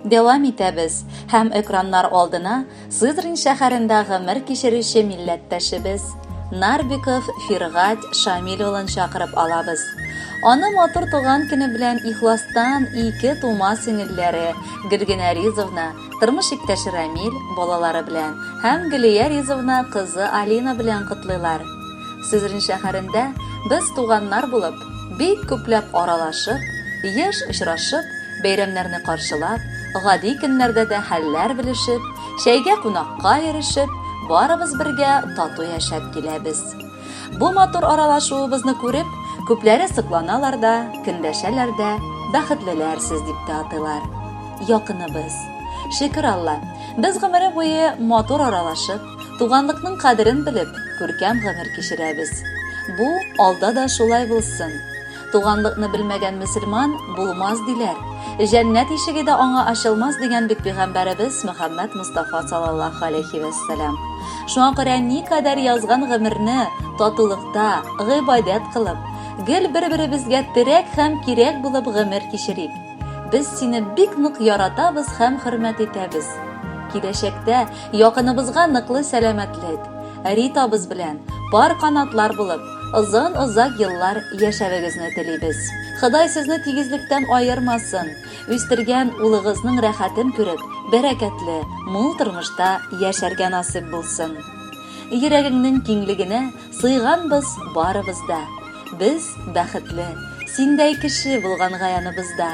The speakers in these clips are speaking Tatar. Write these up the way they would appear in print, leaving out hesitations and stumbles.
Дәвам итәбез һәм экраннар алдына Сызрань шәһәрендә гомер кичерүче милләттәшебез Нарбиков Фиргать Шамил улын чакырып алабыз. Аны матур туган көне белән ихластан ике тума сеңелләре Гөлгенә Ризовна, тормыш иптәше Рамил, балалары белән һәм Гөлия Ризовна кызы Алина белән котлыйлар. Сызрань шәһәрендә без туганнар булып, бик күпләп аралашып, еш очрашып, бәйрәмнәрне каршылап, гади көннәрдә дә хәлләр белешеп, чәйгә кунакка йөрешеп, барыбыз бергә тату яшәп киләбез. Бу матур аралашуыбызны күреп, күпләре сокланалар да, көнләшәләр дә, бәхетлеләр сез дип тә атыйлар. Якыныбыз. Шөкер Алла, без гомере буе матур аралашып, туганлыкның кадерен белеп, күркәм гомер кичерәбез. Бу алда да шулай булсын. Туганлыкны белмәгән мөселман булмас диләр. Җәннәт ишеге дә аңа ачылмас дигән бит пәйгамбәребез Мөхәммәд Мостафа саллаллаһу алейхи вәссәлам. Шуңа күрә никадәр язган гомерне татулыкта, гыйбадәт кылып, гел бер-беребезгә терәк һәм кирәк булып гомер кичерик. Без сине бик нык яратабыз һәм хөрмәт итәбез. Киләчәктә якыныбызга ныклы сәламәтлек, Ритабыз белән пар канатлар булып, Озын-озак еллар яшәвегезне телибез. Ходай сезне тигезлектән аермасын, үстергән улыгызның рәхәтен күреп, бәрәкәтле, мул тормышта яшәргә насыйп булсын. Йөрәгеңнең киңлегенә сыйганбыз барыбыз да. Без бәхетле, синдәй кеше булганга яныбызда.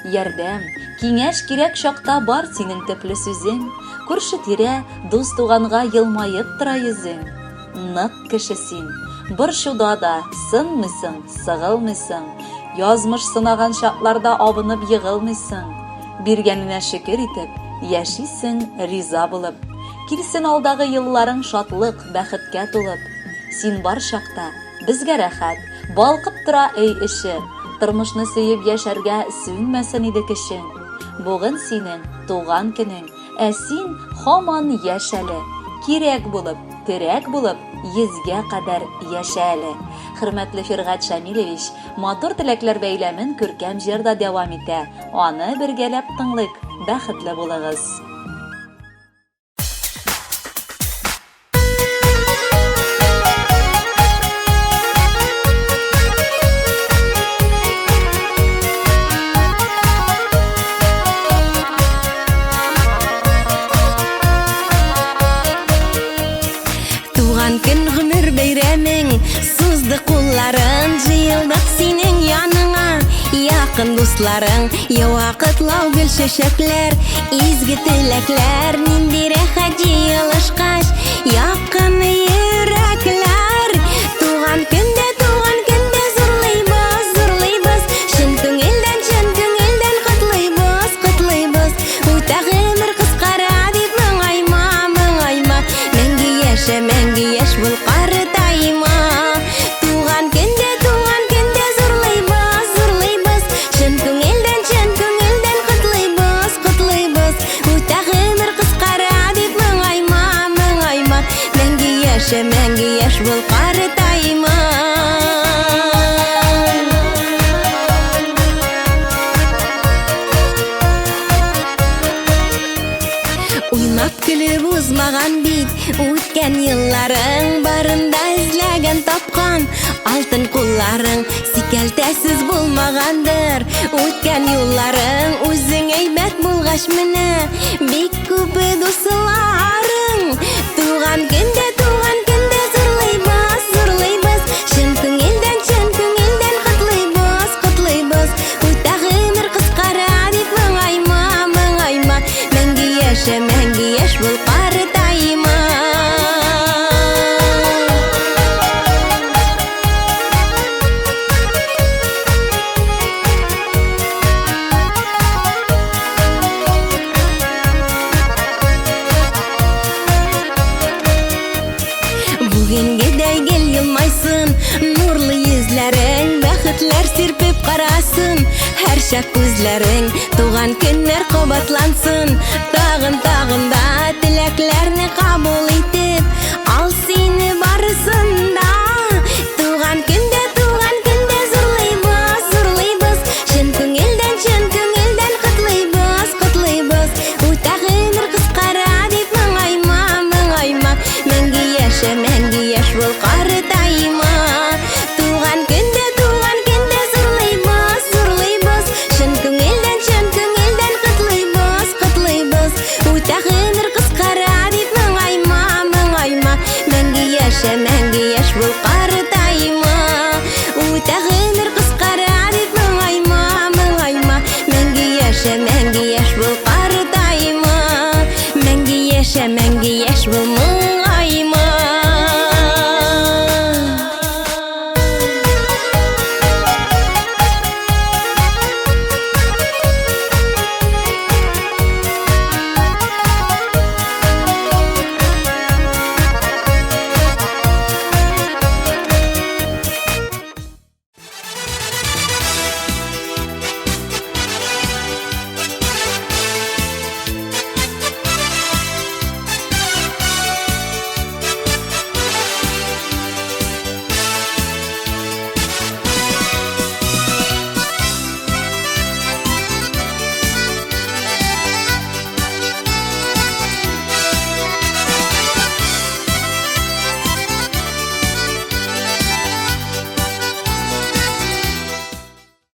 Ярдәм, киңәш кирәк чакта бар синең төпле сүзең, күрше-тирә, дус-туганга елмаеп тора йөзең. Нык кеше син. Борчуда да сынмыйсың, сыгылмыйсың. Язмыш сынаган чакларда абынып егылмыйсың. Биргәненә шөкер итеп, яшисең риза булып. Килсен алдагы елларың шатлык, бәхеткә тулып. Син бар чакта, безгә рәхәт, балкып тора өй эче. Тормышны сөеп яшәргә сүнмәсен иде көчең. Бүген синең туган көнең. Ә син һаман яшь әле. Кирәк булып, терәк булып, йөзгә кадәр яшә әле. Хөрмәтле Фиргать Шамилевич, матур теләкләр бәйләмен күркәм җыр да дәвам итә. Аны бергәләп тыңлыйк, бәхетле булыгыз. Туган көн гомер бәйрәмең Сузды кулларын җыелдык синең яныңа Якын дусларың ява котлау гөл чәчәкләр Изге теләкләр нинди рәхәт җыелышкач Якын йөрәкләр Туган көндә туган көндә зурлыйбыз зурлыйбыз Чын күңелдән чын күңелдән котлыйбыз котлыйбыз Үтә гомер кыскара дип моңайма моңайма Мәңге яшә мәңге яшь бул картайма Туган көндә туган көндә зурлыйбыз зурлыйбыз Чын күңелдән чын күңелдән котлыйбыз котлыйбыз Үтә гомер кыскара дип моңайма моңайма Мәңге яшә мәңге яшь бул картайма Уйнап көлеп узмаган бит үткән елларың барында эзләгән тапкан алтын кулларың сикәлтәсез булмагандыр үткән юлларың үзең әйбәт булгач менә бик күп дусларың туган көндә туган көндә зурлыйбыз зурлыйбыз чын күңелдән чын күңелдән котлыйбыз котлыйбыз үтә гомер кыскара дип моңайма моңайма мәңге яшә мәңге яшь бул картайма Бүгенгедәй гел елмайсын Нурлы йөзләрең Бәхетләр сирпеп карасын Һәрчак күзләрең Туган көннәр кабатлансын Тагын тагын да теләкләрне кабул итеп Ал сине барысын да Туган көндә туган көндә зурлыйбыз зурлыйбыз Чын күңелдән чын күңелдән котлыйбыз котлыйбыз. Яшә мәңге яшь бул.